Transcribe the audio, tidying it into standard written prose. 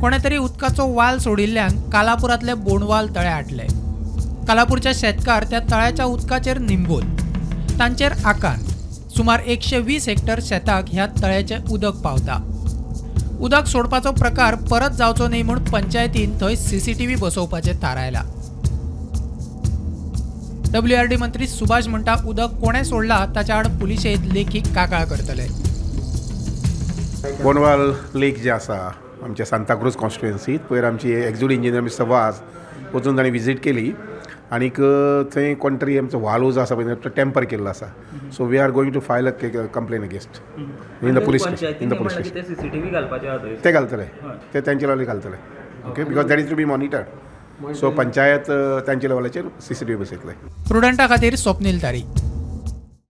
कोणें तरी उदकाचो वाल सोडिल्ल्यान कालापुरांतले बोणवाल तळें आटले. कालापूरचे शेतकार त्या तळ्याच्या उदकाचेर निंबून, तांचेर आकांत. सुमार 120 हेक्टर शेताक ह्या तळ्याचें उदक पावता. उदक सोडपाचो प्रकार परत जावचो न्ही म्हूण पंचायतीन थंय सीसीटीव्ही बसोवपाचें थारायलां. डब्ल्यूआरडी मंत्री सुभाष म्हणटा, उदक कोणें सोडलां ताच्या आड पुलिशेंत लेखी कागाळ करतले. बोंडवाल लेक जे आसा आमच्या सांताक्रूज कॉन्स्टिट्युएन्सीत, पयर आमची एक्झिक्युटीव इंजिनियर मिस्टर वाज वचून ताणें विजीट केली आनीक थंय कोण तरी आमचो वालो जो आसा पळय, तो टेम्पर केल्लो आसा. So we are going to file a complain against in the police station, in the police station. ते सीसीटीव्ही घालपाचे आहा थंय. ते घालतले, ते तेंच्या लेवलार घालतले, okay, because that is to be monitored. So panchayat तांच्या लेवलाचेर सीसीटीव्ही बसयतले. प्रुडंटा खातीर स्वप्नील तारी.